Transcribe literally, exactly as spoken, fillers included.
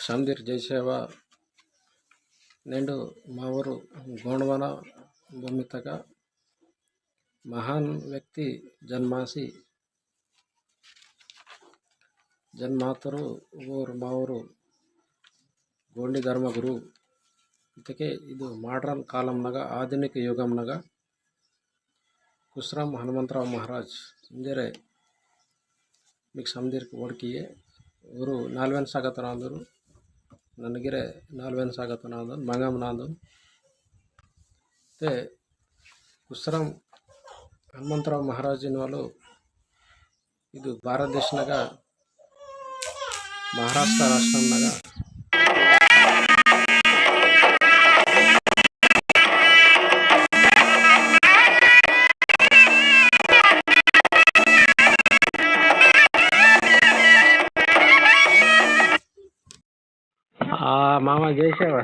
समदीर जय सेवा। नेंडु मा ऊरु गोंडवाना भूमि तगा महान व्यक्ति जन्मासी, जन्मातुरु ऊरु मा ऊरु गोंडी धर्म गुरु। इतके इदु modern कालम नगा, आधुनिक युगम नगा कुसरम हनुमंतराव महाराज इंजरे मीक समदीरक ओड़किये। ऊरु नालवेन सागत नांदुरु, ननगिरे नालवेन सागत नांदुन, मंगम नांदुन। ते कुसरम हनुमंतराव महाराज इनवालु इदु भारत देश नगा महाराष्ट्र राष्ट्रम नगा। आ, मामा जय सेवा।